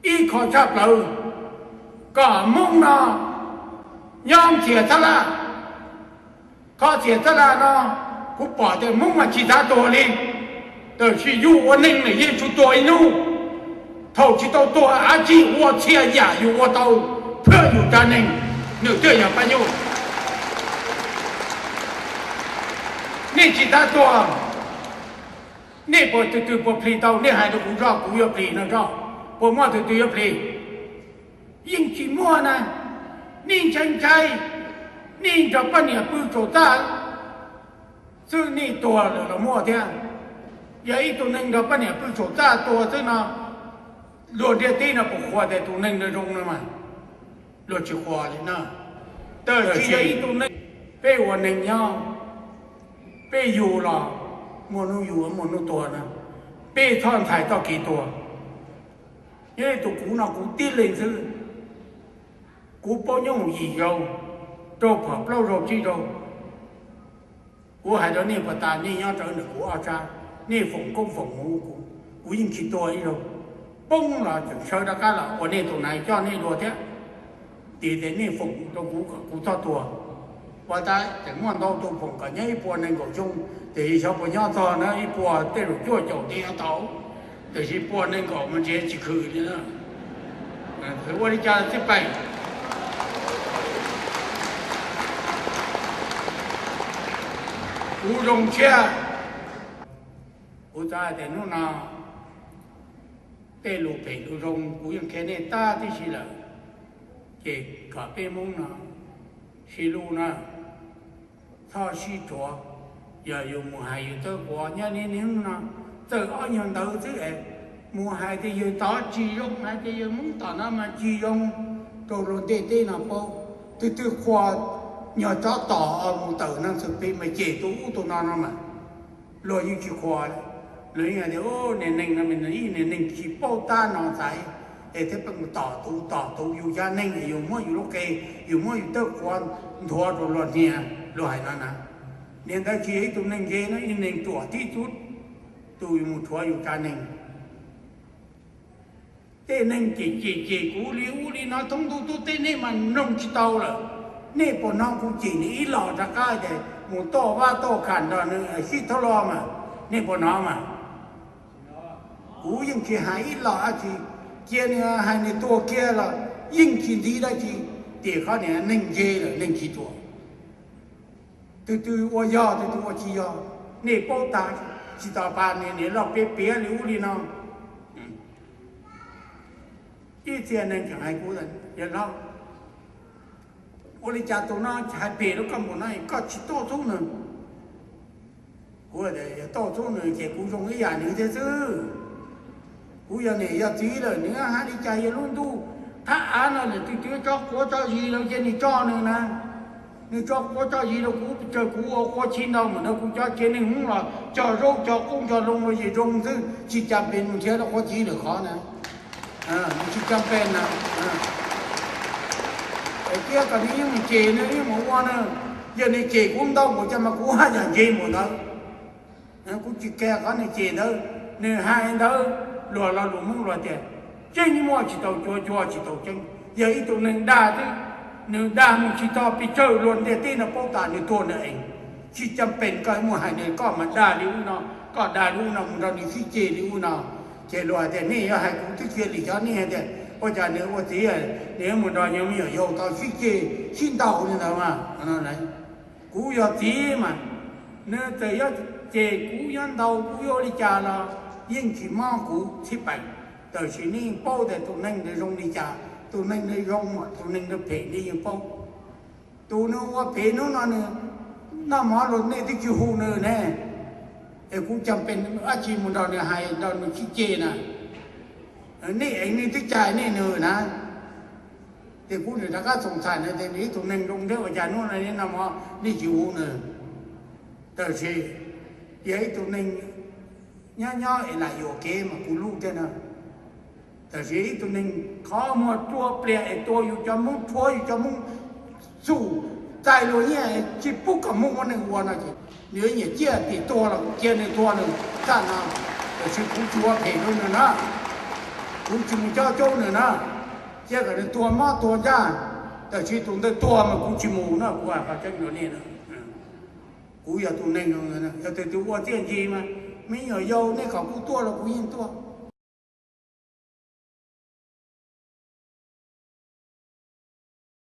Ib qho tshaj plaws kom Hmoob no nyob txias txhab laj. Qhov txias txhab laj no kuv pom tias Hmoob mas tsis xav tuag li, tab sis yus ua neeg mas yeej tsum tuag ib hnub. Thaum tsis tau tuag dab tsi ua txhia yam yus ua tau, pab yus tsa neeg, nws thiaj yog pab nyuj. Nej tsis xav tuag, nej puas, tus twg puas plhis tau? Nej hais rau kuv zoj, kuv yuav plhis no zoj. Puas muaj tus twg yuav plhis? Yeej tsis muaj na. Nej ntshai ntshai, nej nrog poj niam pw saum txaj xwb nej tuag lawm los muaj thiab. Yog ib tug neeg nrog poj niam pw saum txaj tuag xwb no, luag ntiaj teb no puas qhuas tias tus neeg no zoo no mas? Luag tsis qhuas li na. Tab sis yog ib tug neeg, peb ua neeg nyob, peb yug los muaj hnub yug muaj hnub tuag na, peb txhob ntshai txoj kev tuag. Yog tus kuv no kuv tib leeg xwb, kuv paub nyob mus yim zaug, rau pom plaub zaug tsib zaug. Kuv hais rau nej puas tas, nej nyob rau ntawm kuv ob sab, nej foom koob foom hmoov kuv, kuv yeej tsis tuag ib zaug. Poob los tseem sawv rov qab los ua nej tus nais coj nej dua thiab. Tiam sis nej foom rau kuv kom kuv txhob tuag. Ua tas tseem muaj ntau tus foom kom nyob ib puas nees nkaum xyoo, tiam sis xyov puas nyob txog na, ib puas tej zaum cuaj caum tej nyob tau, tiam sis puas nees nkaum mas ntshe tsis khwm li na. Ua li cas xij peem, kuv zoo siab. Kuv xav hais tias hnub no tej lus phem lus zoo kuv yeej qhia nej tag tib si lawm, ces kom peb Hmoob no sib hlub na, txhob sib rhuav. Yog yus mus hais yus tawb quav nyob niaj hnub no, txawm ob nyuag ntawd xwb es mus hais tias yus tod tsis zoo, hais tias yus Hmoob tom no mas tsis zoo, rau luag ntiaj teb no paub. Twb twb qhuas nyuag tsob tom mus tawm Neej Xwm Phi mas cem tus ub tus no no mas, luag yeej tsis qhuas. Luag yeej hais tias niag neeg no mas ib niag neeg tsis paub tab no xaiv, es thiaj pheej mus tom tus tom tus. Yus cov neeg yus muab yus lub qe, yus muab yus tawb quav nthuav rau luag hnia, luag hais no na. Niag ntawd tsis yog ib tug neeg ntse no, ib neeg ruam tib tug, tus yus mus rhuav yus tsa neeg. Tej neeg cem cem cem kuv li ub li no thoob ntuj thoob teb nej mas mloog tsis tau lawm. Nej puas hnov kuv cem nws ib los rov qab ces mus toj vaj toj kham nrog nws sib thab lo mas? Nej puas hnov mas? Kuv yeej tsis hais ib los dab tsi, cia nws hais nws tuag kiag los yeej tsis ntxiv dab tsi. Tiam qhov niag neeg ntse lawm neeg tsis ruam. Tus twg ua yog tus twg ua tsis yog, nej paub tas. Tsis tas pas niag niam loj piav piav li ub li no. Ib txhia neeg tseem hais kuv, yawg hlob, ua li cas tus no hais phem rau koj npaum no koj tsis tuaj txhub nws? Kuv tias yog tuaj txhub nws ces kuv zoo ib yam nws thiab xwb. Kuv yog niam yog txiv lawm, nws hais li cas yog lub ntuj thab av no lawm, tus twg tso quav tso zis los ces nws tso nws na. Nws tso quav tso zis rau kuv, pes tsawg kuv ua quav txhiv ntau mus ntawd, kuv cov tsev neeg Hmoob los cog zaub cog qoob cog loo los yeej zoo xwb, tsis cas pes mus nrhiav rau quav txhiv lawm qhov na. Nws tsis cas pes na. Tias kom nws yeej mus cem nws yeej mus ua na. Yog nws cem kuv ntau npaum cas mas kuv haj yam ntse npaum ntawd. Kuv tsis qia qhov nws cem ntawd, nws hais ntawd, luag lo lus Hmoob luag tias tseeb muaj tsis tau cuav, cuav tsis tau tseeb. Yog ib tug neeg dag xwb, nws dag mus tsis txog pes tsawg luag ntiaj teb no paub tas nws tuag nws ees. Tsis cas pes koj muaj hais nws, koj mas dag li ub no, koj dag li ub no mus nrog nws sib ceg li ub no. Ces luag hais tias nej yuav hais kuv twb cia li cov nej hais tias ua cas nws ua txiv nws yuav mus nrog nyuag me nyuam yaus tau sib ceg sib ntaus li ntawd mas. Kuv yog txiv mas, nws txawm yuav cem kuv yuav ntaus kuv yuav ua li cas los yeej tsis mob kuv txhib peem. Tab sis nej yeej paub tias tus neeg ntawd zoo li cas, tus neeg ntawd zoo, tus neeg ntawd phem nej yeej paub. Tus nws ua phem hnub no nws noj mov los nej twb tsis hu nws ne, es kuv cas pes dab tsi mus nrog nws hais nrog nws sib ceg na. Nej eev nej twb cais nej nws na. Ces kuv nim rov qab xoom txhais na tias nws ib tug neeg zoo thiab ua cas hnub no noj mov nej tsis hu nws. Tab sis yog ib tug neeg nyob nyob es lam yuam kev mas kuv lub thiab na. Tab sis ib tug neeg qhov muag rua pliag es tua yus cov Hmoob, rhuav yus cov Hmoob, xum txais luag nyiaj tsis pub kom Hmoob muaj neeg ua no ces nws nyiam ciaj tim tuag los cia nws tuag nws txaj no, tab sis kuv tsis ua phem rau nws na. Kuv tsis mus coj caub nws na, cia kom nws tuag mob tuag ncaj, tab sis tus ntawd tuag mas kuv tsis mus no, kuv hais qhov tseeb rau nej. Kuv yog tus neeg, yog tus ua txiaj ntsig mas, me nyuam yaus nej kom kuv tuaj los kuv yeej tuaj.